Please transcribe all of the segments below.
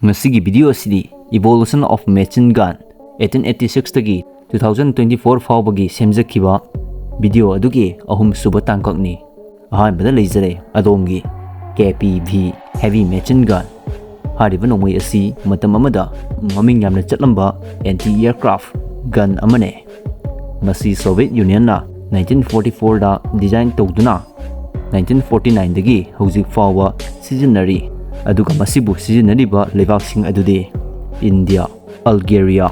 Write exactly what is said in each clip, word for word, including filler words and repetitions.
ꯉꯁꯤꯒꯤ video ꯑꯁꯤꯗꯤ Evolution of Machine Gun eighteen eighty six ꯇꯒꯤ two thousand twenty four ꯐꯥꯎꯕꯒꯤ ꯁꯦꯝꯖꯈꯤꯕ video ꯑꯗꯨꯒꯤ ꯑꯍꯨꯝꯁꯨꯕ ꯇꯥꯡꯀꯛꯅꯤ꯫ ꯑꯍꯥꯟꯕꯗ ꯂꯩꯖꯔꯦ ꯑꯗꯣꯝꯒꯤ K P V Heavy Machine Gun꯫ ꯍꯥꯏꯔꯤꯕ ꯅꯣꯡꯃꯩ ꯑꯁꯤ ꯃꯇꯝ ꯑꯃꯗ ꯃꯃꯤꯡ ꯌꯥꯝꯅ ꯆꯠꯂꯝꯕ anti aircraft gun ꯑꯃꯅꯦ꯫ ꯃꯁꯤ Soviet Union ꯅ nineteen forty four ꯗ design ꯇꯧꯗꯨꯅ nineteen forty nine ꯗꯒꯤ ꯍꯧꯖꯤꯛ ꯐꯥꯎꯕ ꯁꯤꯖꯤꯟꯅꯔꯤ꯫ ꯑꯗꯨꯒ ꯃꯁꯤꯕꯨ ꯁꯤꯖꯤꯟꯅꯔꯤꯕ ꯂꯩꯕꯥꯛꯁꯤꯡ ꯑꯗꯨꯗꯤ India, Algeria,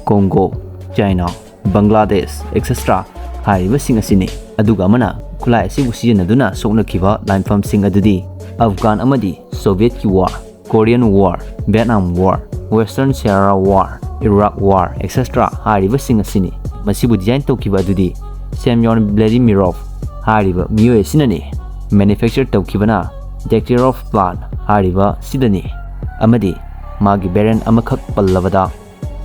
Congo, China, Bangladesh, et cetera ꯍꯥꯏꯔꯤꯕꯁꯤꯡ ꯑꯁꯤꯅꯤ꯫ ꯑꯗꯨꯒ ꯑꯃꯅ ꯈꯨꯠꯂꯥꯏ ꯑꯁꯤꯕꯨ ꯁꯤꯖꯤꯟꯅꯗꯨꯅ ꯁꯣꯛꯅꯈꯤꯕ ꯂꯥꯟꯐꯝꯁꯤꯡ ꯑꯗꯨꯗꯤ Afghan ꯑꯃꯗꯤ Soviet ꯀꯤ war, Korean War, Vietnam War, Western Sahara War, Iraq War, et cetera ꯍꯥꯏꯔꯤꯕꯁꯤꯡ ꯑꯁꯤꯅꯤ꯫ ꯃꯁꯤꯕꯨ design ꯇꯧꯈꯤꯕ ꯑꯗꯨꯗꯤ Semyon Vladimirov ꯍꯥꯏꯔꯤꯕ ꯃꯤꯑꯣꯏ ꯑꯁꯤꯅꯅꯤ꯫ Manufacture ꯇꯧꯈꯤꯕꯅ Degtyaryov plant ꯍꯥꯏꯔꯤꯕ ꯁꯤꯗꯅꯤ꯫ ꯑꯃꯗꯤ ꯃꯥꯒꯤ variant ꯑꯃꯈꯛ ꯄꯜꯂꯕꯗ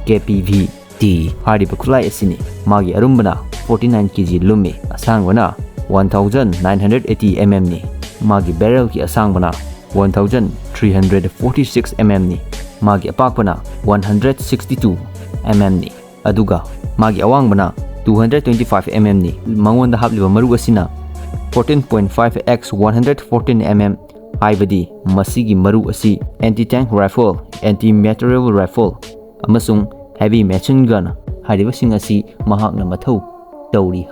K P V T ꯍꯥꯏꯔꯤꯕ ꯈꯨꯠꯂꯥꯏ ꯑꯁꯤꯅꯤ꯫ ꯃꯥꯒꯤ ꯑꯔꯨꯝꯕꯅ forty nine K G ꯂꯨꯝꯃꯤ, ꯑꯁꯥꯡꯕꯅ one thousand nine hundred eighty M M ꯅꯤ꯫ ꯃꯥꯒꯤ barrel ꯒꯤ ꯑꯁꯥꯡꯕꯅ one thousand three hundred forty six M M ꯅꯤ꯫ ꯃꯥꯒꯤ ꯑꯄꯥꯛꯄꯅ one hundred sixty two M M ꯅꯤ꯫ ꯑꯗꯨꯒ ꯃꯥꯒꯤ ꯑꯋꯥꯡꯕꯅ two hundred twenty five M M ꯅꯤ꯫ ꯃꯉꯣꯟꯗ ꯍꯥꯞꯂꯤꯕ ꯃꯔꯨ ꯑꯁꯤꯅ fourteen point five x one hundred fourteen M M, ꯍꯥꯏꯕꯗꯤ ꯃꯁꯤꯒꯤ ꯃꯔꯨ ꯑꯁꯤ anti tank rifle, anti material rifle ꯑꯃꯁꯨꯡ heavy machine gun ꯍꯥꯏꯔꯤꯕꯁꯤꯡ ꯑꯁꯤ ꯃꯍꯥꯛꯅ ꯃꯊꯧ ꯇꯧꯔꯤ꯫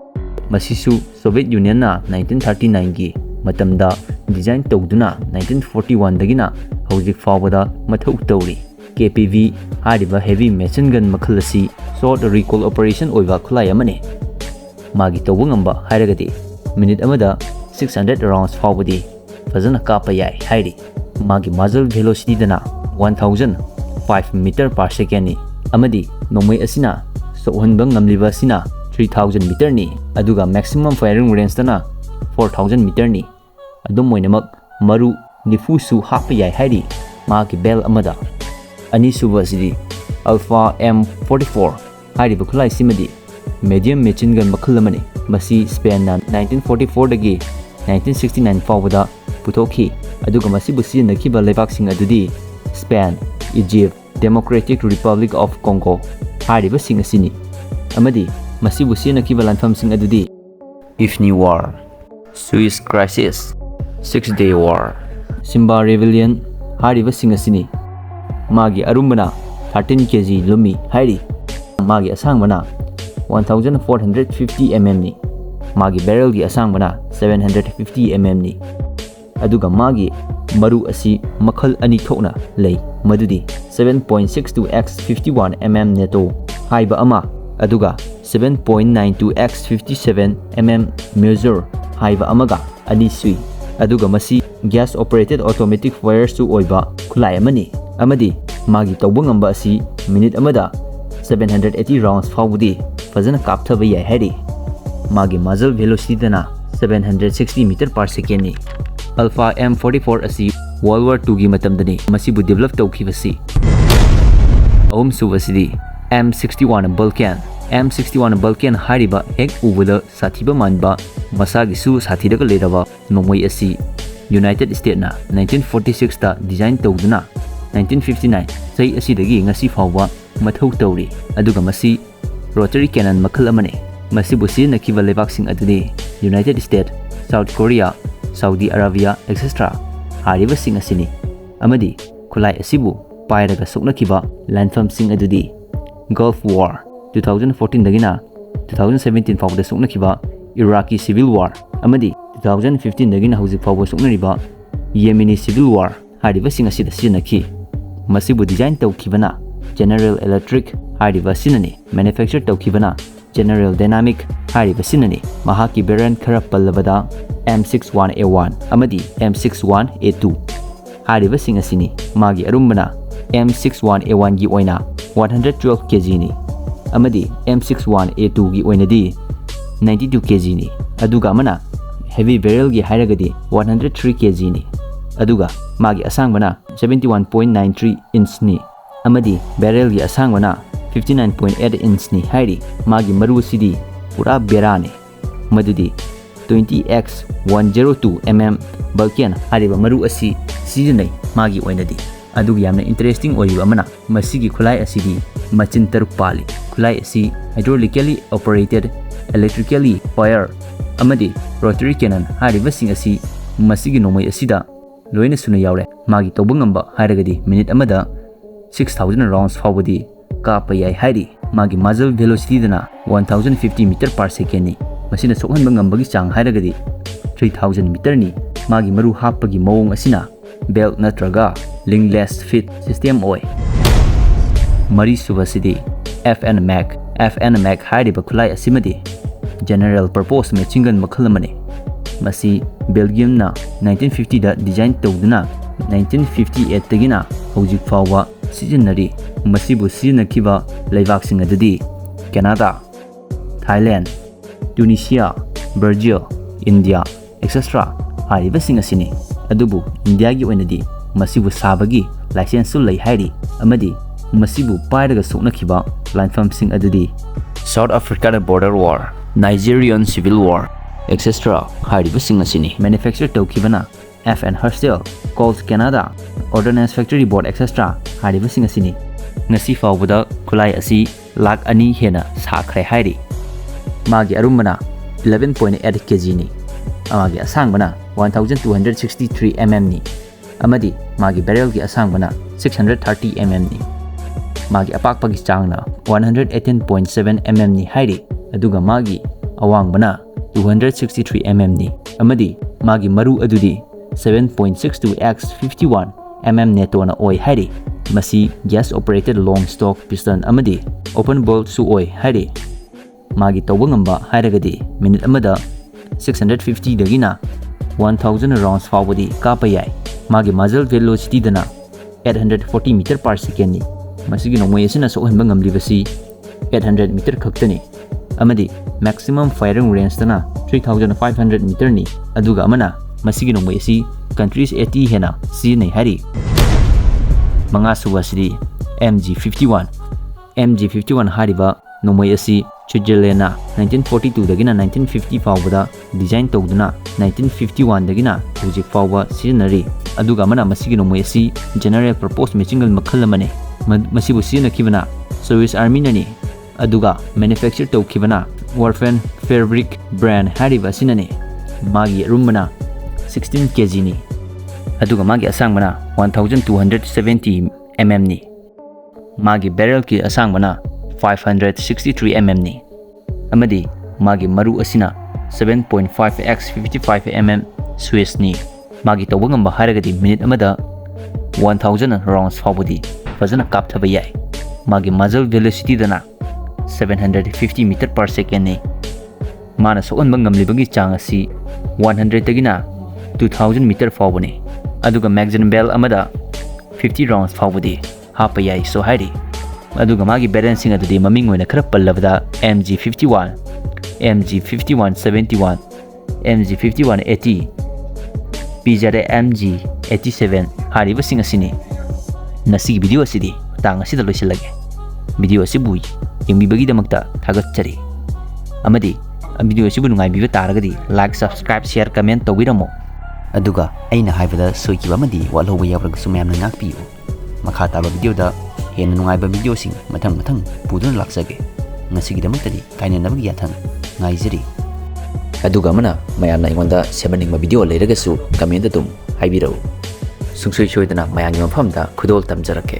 ꯃꯁꯤꯁꯨ Soviet Union ꯅ nineteen thirty nine ꯒꯤ ꯃꯇꯝꯗ design ꯇꯧꯗꯨꯅ nineteen forty one ꯗꯒꯤꯅ ꯍꯧꯖꯤꯛ ꯐꯥꯎꯕꯗ ꯃꯊꯧ ꯇꯧꯔꯤ꯫ K P V ꯍꯥꯏꯔꯤꯕ heavy machine gun ꯃꯈꯜ ꯑꯁꯤ short recoil operation ꯑꯣꯏꯕ ꯈꯨꯠꯂꯥꯏ ꯑꯃꯅꯤ꯫ ꯃꯥꯒꯤ ꯇꯧꯕ ꯉꯝꯕ ꯍꯥꯏꯔꯒꯗꯤ minute ꯑꯃꯗ six hundred rounds ꯐꯥꯎꯕꯗꯤ ꯐꯖꯅ ꯀꯥꯞꯄ ꯌꯥꯏ ꯍꯥꯏꯔꯤ꯫ ꯃꯥꯒꯤ muzzle velocity ꯗꯅ one thousand five meter per second ꯅꯤ, ꯑꯃꯗꯤ ꯅꯣꯡꯃꯩ ꯑꯁꯤꯅ ꯁꯣꯛꯍꯟꯕ ꯉꯝꯂꯤꯕ ꯑꯁꯤꯅ three thousand meter ꯅꯤ, ꯑꯗꯨꯒ maximum firing range ꯇꯅ four thousand meter ꯅꯤ꯫ ꯑꯗꯨꯝ ꯑꯣꯏꯅꯃꯛ ꯃꯔꯨ ꯅꯤꯐꯨꯁꯨ ꯍꯥꯞꯄ ꯌꯥꯏ ꯍꯥꯏꯔꯤ ꯃꯥꯒꯤ barrel ꯑꯃꯗ꯫ ꯑꯅꯤꯁꯨꯕ ꯑꯁꯤꯗꯤ Alpha M forty four ꯍꯥꯏꯔꯤꯕ ꯈꯨꯠꯂꯥꯏꯁꯤꯃꯗꯤ medium machine gun ꯃꯈꯜ ꯑꯃꯅꯤ꯫ ꯃꯁꯤ Spain ꯅ nineteen forty four ꯗꯒꯤ nineteen sixty nine ꯐꯥꯎꯕꯗ ꯄꯨꯊꯣꯛꯈꯤ, ꯑꯗꯨꯒ ꯃꯁꯤꯕꯨ ꯁꯤꯖꯤꯟꯅꯈꯤꯕ ꯂꯩꯕꯥꯛꯁꯤꯡ ꯑꯗꯨꯗꯤ Spain, Egypt, Democratic Republic of Congo ꯍꯥꯏꯔꯤꯕꯁꯤꯡ ꯑꯁꯤꯅꯤ꯫ ꯑꯃꯗꯤ ꯃꯁꯤꯕꯨ ꯁꯤꯖꯤꯟꯅꯈꯤꯕ ꯂꯥꯟꯐꯝꯁꯤꯡ ꯑꯗꯨꯗꯤ Ifni War, Suez Crisis, Six Day War, Simba Rebellion ꯍꯥꯏꯔꯤꯕꯁꯤꯡ ꯑꯁꯤꯅꯤ꯫ ꯃꯥꯒꯤ ꯑꯔꯨꯝꯕꯅ thirteen K G ꯂꯨꯝꯃꯤ ꯍꯥꯏꯔꯤ꯫ ꯃꯥꯒꯤ ꯑꯁꯥꯡꯕꯅ one thousand four hundred fifty mm ꯅꯤ꯫ ꯃꯥꯒꯤ barrelꯒꯤ ꯑꯁꯥꯡꯕꯅ seven hundred fifty mm ꯅꯤ꯫ ꯑꯗꯨꯒ ꯃꯥꯒꯤ ꯃꯔꯨ ꯑꯁꯤ ꯃꯈꯜ ꯑꯅꯤ ꯊꯣꯛꯅ ꯂꯩ, ꯃꯗꯨꯗꯤ seven point six two x fifty one mm NATO ꯍꯥꯏꯕ ꯑꯃ, ꯑꯗꯨꯒ seven point nine two x fifty seven mm Mauser ꯍꯥꯏꯕ ꯑꯃꯒ ꯑꯅꯤ ꯁꯨꯏ꯫ ꯑꯗꯨꯒ ꯃꯁꯤ gas operated automatic fireꯁꯨ ꯑꯣꯏꯕ ꯈꯨꯠꯂꯥꯏ ꯑꯃꯅꯤ, ꯑꯃꯗꯤ ꯃꯥꯒꯤ ꯇꯧꯕ ꯉꯝꯕ ꯑꯁꯤ minute ꯑꯃꯗ seven hundred eighty rounds ꯐꯥꯎꯕꯗꯤ ꯐꯖꯅ ꯀꯥꯞꯊꯕ ꯌꯥꯏ ꯍꯥꯏꯔꯤ꯫ ꯃꯥꯒꯤ muzzle velocityꯗꯅ seven hundred sixty meter per secondꯅꯤ꯫ Alpha M forty four ꯑꯁꯤ World War twoꯒꯤ ꯃꯇꯝꯗꯅꯤ ꯃꯁꯤꯕꯨ develop ꯇꯧꯈꯤꯕꯁꯤ꯫ ꯑꯍꯨꯝꯁꯨꯕꯁꯤꯗꯤ M sixty one Vulcan꯫ M sixty one Vulcan ꯍꯥꯏꯔꯤꯕ ꯍꯦꯛ ꯎꯕꯗ ꯁꯥꯊꯤꯕ ꯃꯥꯟꯕ, ꯃꯁꯥꯒꯤꯁꯨ ꯁꯥꯊꯤꯔꯒ ꯂꯩꯔꯕ ꯅꯣꯡꯃꯩ ꯑꯁꯤ United Statesꯅ nineteen forty sixꯇ design ꯇꯧꯗꯨꯅ nineteen fifty nine ꯆꯍꯤ ꯑꯁꯤꯗꯒꯤ ꯉꯁꯤ ꯐꯥꯎꯕ ꯃꯊꯧ ꯇꯧꯔꯤ꯫ ꯑꯗꯨꯒ ꯃꯁꯤ rotary cannon ꯃꯈꯜ ꯑꯃꯅꯤ꯫ ꯃꯁꯤꯕꯨ ꯁꯤꯖꯤꯟꯅꯈꯤꯕ ꯂꯩꯕꯥꯛꯁꯤꯡ ꯑꯗꯨꯗꯤ United States, South Korea, Saudi Arabia, etcetera ꯍꯥꯏꯔꯤꯕꯁꯤꯡ ꯑꯁꯤꯅꯤ꯫ ꯑꯃꯗꯤ ꯈꯨꯠꯂꯥꯏ ꯑꯁꯤꯕꯨ ꯄꯥꯏꯔꯒ ꯁꯣꯛꯅꯈꯤꯕ ꯂꯥꯟꯐꯝꯁꯤꯡ ꯑꯗꯨꯗꯤ Gulf War, two thousand fourteenꯗꯒꯤꯅ two thousand seventeen ꯐꯥꯎꯕꯗ ꯁꯣꯛꯅꯈꯤꯕ Iraqꯀꯤ Civil War, ꯑꯃꯗꯤ two thousand fifteenꯗꯒꯤꯅ ꯍꯧꯖꯤꯛ ꯐꯥꯎꯕ ꯁꯣꯛꯅꯔꯤꯕ Yemeni Civil War ꯍꯥꯏꯔꯤꯕꯁꯤꯡ ꯑꯁꯤꯗ ꯁꯤꯖꯤꯟꯅꯈꯤ꯫ ꯃꯁꯤꯕꯨ design ꯇꯧꯈꯤꯕꯅ General Electric ꯍꯥꯏꯔꯤꯕ ꯑꯁꯤꯅꯅꯤ, manufacture ꯇꯧꯈꯤꯕꯅ General Dynamic ꯍꯥꯏꯔꯤꯕꯁꯤꯅꯅꯤ꯫ ꯃꯍꯥꯛꯀꯤ variant ꯈꯔ ꯄꯜꯂꯕꯗ M six one A one ꯑꯃꯗꯤ M six one A two ꯍꯥꯏꯔꯤꯕꯁꯤꯡ ꯑꯁꯤꯅꯤ꯫ ꯃꯥꯒꯤ ꯑꯔꯨꯝꯕꯅ M six one A oneꯒꯤ ꯑꯣꯏꯅ one hundred twelve K Gꯅꯤ, ꯑꯃꯗꯤ M six one A twoꯒꯤ ꯑꯣꯏꯅꯗꯤ ninety two K Gꯅꯤ꯫ ꯑꯗꯨꯒ ꯑꯃꯅ heavy barrelꯒꯤ ꯍꯥꯏꯔꯒꯗꯤ one hundred three K Gꯅꯤ꯫ ꯑꯗꯨꯒ ꯃꯥꯒꯤ ꯑꯁꯥꯡꯕꯅ seventy one point nine three inchꯅꯤ, ꯑꯃꯗꯤ barrelꯒꯤ ꯑꯁꯥꯡꯕꯅ fifty nine point eight inchꯅꯤ ꯍꯥꯏꯔꯤ꯫ ꯃꯥꯒꯤ ꯃꯔꯨ ꯑꯁꯤꯗꯤ ꯄꯨꯔꯥ ꯕꯦꯔꯥꯅꯤ, ꯃꯗꯨꯗꯤ twenty X one zero two mm Vulcan ꯍꯥꯏꯔꯤꯕ ꯃꯔꯨ ꯑꯁꯤ ꯁꯤꯖꯤꯟꯅꯩ꯫ ꯃꯥꯒꯤ ꯑꯣꯏꯅꯗꯤ ꯑꯗꯨꯒ ꯌꯥꯝꯅ interesting ꯑꯣꯏꯔꯤꯕ ꯑꯃꯅ, ꯃꯁꯤꯒꯤ ꯈꯨꯠꯂꯥꯏ ꯑꯁꯤꯗꯤ ꯃꯆꯤꯟ ꯇꯔꯨꯛ ꯄꯥꯜꯂꯤ꯫ ꯈꯨꯠꯂꯥꯏ ꯑꯁꯤ hydraulically operated, electrically fire ꯑꯃꯗꯤ rotary cannon ꯍꯥꯏꯔꯤꯕꯁꯤꯡ ꯑꯁꯤ ꯃꯁꯤꯒꯤ ꯅꯣꯡꯃꯩ ꯑꯁꯤꯗ ꯂꯣꯏꯅ ꯁꯨꯅ ꯌꯥꯎꯔꯦ꯫ ꯃꯥꯒꯤ ꯇꯧꯕ ꯉꯝꯕ ꯍꯥꯏꯔꯒꯗꯤ minute ꯑꯃꯗ six thousand rounds ꯐꯥꯎꯕꯗꯤ ꯀꯥꯞꯄ ꯌꯥꯏ ꯍꯥꯏꯔꯤ꯫ ꯃꯥꯒꯤ muzzle velocityꯗꯅ one thousand fifty meter per secondꯅꯤ꯫ ꯃꯁꯤꯅ ꯁꯣꯛꯍꯟꯕ ꯉꯝꯕꯒꯤ ꯆꯥꯡ ꯍꯥꯏꯔꯒꯗꯤ three thousand meterꯅꯤ꯫ ꯃꯥꯒꯤ ꯃꯔꯨ ꯍꯥꯞꯄꯒꯤ ꯃꯑꯣꯡ ꯑꯁꯤꯅ belt ꯅꯠꯇ꯭ꯔꯒ linkless feed system ꯑꯣꯏ꯫ ꯃꯔꯤꯁꯨꯕꯁꯤꯗꯤ F N Mag꯫ F N Mag ꯍꯥꯏꯔꯤꯕ ꯈꯨꯠꯂꯥꯏ ꯑꯁꯤꯃꯗꯤ general purpose machine gun ꯃꯈꯜ ꯑꯃꯅꯤ꯫ ꯃꯁꯤ Belgiumꯅ nineteen fiftyꯗ design ꯇꯧꯗꯨꯅ nineteen fifty-eightꯇꯒꯤꯅ ꯍꯧꯖꯤꯛ ꯐꯥꯎꯕ ꯁꯤꯖꯤꯟꯅꯔꯤ꯫ ꯃꯁꯤꯕꯨ ꯁꯤꯖꯤꯟꯅꯈꯤꯕ ꯂꯩꯕꯥꯛꯁꯤꯡ ꯑꯗꯨꯗꯤ Canada, Thailand, Tunisia, Brazil, India, et cetera ꯍꯥꯏꯔꯤꯕꯁꯤꯡ ꯑꯁꯤꯅꯤ꯫ ꯑꯗꯨꯕꯨ ꯏꯟꯗꯤꯌꯥꯒꯤ ꯑꯣꯏꯅꯗꯤ ꯃꯁꯤꯕꯨ ꯁꯥꯕꯒꯤ licenseꯁꯨ ꯂꯩ ꯍꯥꯏꯔꯤ, ꯑꯃꯗꯤ ꯃꯁꯤꯕꯨ ꯄꯥꯏꯔꯒ ꯁꯣꯛꯅꯈꯤꯕ ꯂꯥꯟꯐꯝꯁꯤꯡ ꯑꯗꯨꯗꯤ South African Border War, Nigerian Civil War, et cetera ꯍꯥꯏꯔꯤꯕꯁꯤꯡ ꯑꯁꯤꯅꯤ꯫ Manufacture ꯇꯧꯈꯤꯕꯅ F N Herstal, Colt Canada, Ordnance Factory Board, et cetera ꯍꯥꯏꯔꯤꯕꯁꯤꯡ ꯑꯁꯤꯅꯤ꯫ ꯉꯁꯤ ꯐꯥꯎꯕꯗ ꯈꯨꯠꯂꯥꯏ ꯑꯁꯤ ꯂꯥꯈ ꯑꯅꯤ ꯍꯦꯟꯅ ꯁꯥꯈ꯭ꯔꯦ ꯍꯥꯏꯔꯤ꯫ ꯃꯥꯒꯤ ꯑꯔꯨꯝꯕꯅ eleven point eight kgꯅꯤ꯫ ꯃꯥꯒꯤ ꯑꯁꯥꯡꯕꯅ one thousand two hundred sixty-three mmꯅꯤ꯫ ꯑꯃꯗꯤ ꯃꯥꯒꯤ barrelꯒꯤ ꯑꯁꯥꯡꯕꯅ six hundred thirty mmꯅꯤ꯫ ꯃꯥꯒꯤ ꯑꯄꯥꯛꯄꯒꯤ ꯆꯥꯡꯅ one hundred eighteen point seven mmꯅꯤ ꯍꯥꯏꯔꯤ꯫ ꯑꯗꯨꯒ ꯃꯥꯒꯤ ꯑꯋꯥꯡꯕꯅ two hundred sixty-three mmꯅꯤ꯫ ꯑꯃꯗꯤ ꯃꯥꯒꯤ ꯃꯔꯨ ꯑꯗꯨꯗꯤ seven point six two x fifty-one mm NATOꯅ ꯑꯣꯏ ꯍꯥꯏꯔꯤ꯫ ꯃꯁꯤ gas operated long stock piston ꯑꯃꯗꯤ open boltꯁꯨ ꯑꯣꯏ ꯍꯥꯏꯔꯤ꯫ ꯃꯥꯒꯤ ꯇꯧꯕ ꯉꯝꯕ ꯍꯥꯏꯔꯒꯗꯤ minute ꯑꯃꯗ six hundred fiftyꯗꯒꯤꯅ one thousand rounds ꯐꯥꯎꯕꯗꯤ ꯀꯥꯞꯄ ꯌꯥꯏ꯫ ꯃꯥꯒꯤ muzzle velocityꯗꯅ eight hundred forty meter per secondꯅꯤ꯫ ꯃꯁꯤꯒꯤ ꯅꯣꯡꯃꯩ ꯑꯁꯤꯅ ꯁꯣꯛꯍꯟꯕ ꯉꯝꯂꯤꯕꯁꯤ eight hundred meter ꯈꯛꯇꯅꯤ꯫ ꯑꯃꯗꯤ maximum firing rangeꯇꯅ three thousand five hundred meterꯅꯤ꯫ ꯑꯗꯨꯒ ꯑꯃꯅ, ꯃꯁꯤꯒꯤ ꯅꯣꯡꯃꯩ ꯑꯁꯤ countries eighty ꯍꯦꯟꯅ ꯁꯤꯖꯤꯟꯅꯩ ꯍꯥꯏꯔꯤ꯫ ꯃꯉꯥꯁꯨꯕ ꯑꯁꯤꯗꯤ M G fifty-one꯫ M G fifty-one ꯍꯥꯏꯔꯤꯕ ꯅꯣꯡꯃꯩ ꯑꯁꯤ Switzerlandꯅ nineteen forty-twoꯗꯒꯤꯅ nineteen fifty ꯐꯥꯎꯕꯗ design ꯇꯧꯗꯨꯅ nineteen fifty-oneꯗꯒꯤꯅ ꯍꯧꯖꯤꯛ ꯐꯥꯎꯕ ꯁꯤꯖꯤꯟꯅꯔꯤ꯫ ꯑꯗꯨꯒ ꯑꯃꯅ ꯃꯁꯤꯒꯤ ꯅꯣꯡꯃꯩ ꯑꯁꯤ general purpose machine gun ꯃꯈꯜ ꯑꯃꯅꯤ꯫ ꯃ-, ꯃꯁꯤꯕꯨ ꯁꯤꯖꯤꯟꯅꯈꯤꯕꯅ Swiss Army ꯅꯅꯤ꯫ ꯑꯗꯨꯒ manufacture ꯇꯧꯈꯤꯕꯅ Waffen Fabric brand ꯍꯥꯏꯔꯤꯕ ꯑꯁꯤꯅꯅꯤ꯫ ꯃꯥꯒꯤ ꯑꯔꯨꯝꯕꯅ sixteen K G ꯅꯤ꯫ ꯑꯗꯨꯒ ꯃꯥꯒꯤ ꯑꯁꯥꯡꯕꯅ one thousand two hundred seventy M M ꯅꯤ꯫ ꯃꯥꯒꯤ barrel ꯀꯤ ꯑꯁꯥꯡꯕꯅ five hundred sixty three M M ꯅꯤ꯫ ꯑꯃꯗꯤ ꯃꯥꯒꯤ ꯃꯔꯨ ꯑꯁꯤꯅ seven point five x fifty five M M Swiss ꯅꯤ꯫ ꯃꯥꯒꯤ ꯇꯧꯕ ꯉꯝꯕ ꯍꯥꯏꯔꯒꯗꯤ minute ꯑꯃꯗ one thousand rounds ꯐꯥꯎꯕꯗꯤ ꯐꯖꯅ ꯀꯥꯞꯊꯕ ꯌꯥꯏ꯫ ꯃꯥꯒꯤ muzzle velocity ꯗꯅ seven hundred fifty meter per second ꯅꯤ꯫ ꯃꯥꯅ ꯁꯣꯛꯍꯟꯕ ꯉꯝꯂꯤꯕꯒꯤ ꯆꯥꯡ ꯑꯁꯤ one hundred ꯗꯒꯤꯅ two thousand meter ꯐꯥꯎꯕꯅꯤ꯫ ꯑꯗꯨꯒ magazine belt ꯑꯃꯗ fifty rounds ꯐꯥꯎꯕꯗꯤ ꯍꯥꯞꯄ ꯌꯥꯏꯁꯨ ꯍꯥꯏꯔꯤ꯫ ꯑꯗꯨꯒ ꯃꯥꯒꯤ brand ꯁꯤꯡ ꯑꯗꯨꯗꯤ ꯃꯃꯤꯡ ꯑꯣꯏꯅ ꯈꯔ ꯄꯜꯂꯕꯗ M G fifty one, M G fifty one seventy one, M G fifty one eighty, P Z M G eighty seven ꯍꯥꯏꯔꯤꯕꯁꯤꯡ ꯑꯁꯤꯅꯤ꯫ ꯉꯁꯤꯒꯤ video ꯑꯁꯤꯗꯤ ꯃꯇꯥꯡ ꯑꯁꯤꯗ ꯂꯣꯏꯁꯤꯜꯂꯒꯦ꯫ Video ꯑꯁꯤꯕꯨ ꯌꯦꯡꯕꯤꯕꯒꯤꯗꯃꯛꯇ ꯊꯥꯒꯠꯆꯔꯤ꯫ ꯑꯃꯗꯤ video ꯑꯁꯤꯕꯨ ꯅꯨꯡꯉꯥꯏꯕꯤꯕ ꯇꯥꯔꯒꯗꯤ like, subscribe, share, comment ꯇꯧꯕꯤꯔꯝꯃꯨ꯫ ꯑꯗꯨꯒ ꯑꯩꯅ ꯍꯥꯏꯕꯗ ꯁꯣꯏꯈꯤꯕ ꯑꯃꯗꯤ ꯋꯥꯠꯍꯧꯕ ꯌꯥꯎꯔꯒꯁꯨ ꯃꯌꯥꯝꯅ ꯉꯥꯛꯄꯤꯌꯨ꯫ ꯃꯈꯥ ꯇꯥꯕ video ꯗ ꯍꯦꯟꯅ ꯅꯨꯡꯉꯥꯏꯕ video ꯁꯤꯡ ꯃꯊꯪ ꯃꯊꯪ ꯄꯨꯗꯨꯅ ꯂꯥꯛꯆꯒꯦ꯫ ꯉꯁꯤꯒꯤꯗꯃꯛꯇꯗꯤ ꯀꯥꯏꯅꯅꯕꯒꯤ ꯌꯥꯊꯪ ꯉꯥꯏꯖꯔꯤ꯫ ꯑꯗꯨꯒ ꯑꯃꯅ, ꯃꯌꯥꯝꯅ ꯑꯩꯉꯣꯟꯗ ꯁꯦꯝꯍꯟꯅꯤꯡꯕ video ꯂꯩꯔꯒꯁꯨ comment ꯑꯗꯨꯝ ꯍꯥꯏꯕꯤꯔꯛꯎ꯫ ꯁꯨꯡꯁꯣꯏ ꯁꯣꯏꯗꯅ ꯃꯌꯥꯝꯒꯤ ꯃꯐꯝꯗ ꯈꯨꯗꯣꯜ ꯇꯝꯖꯔꯛꯀꯦ꯫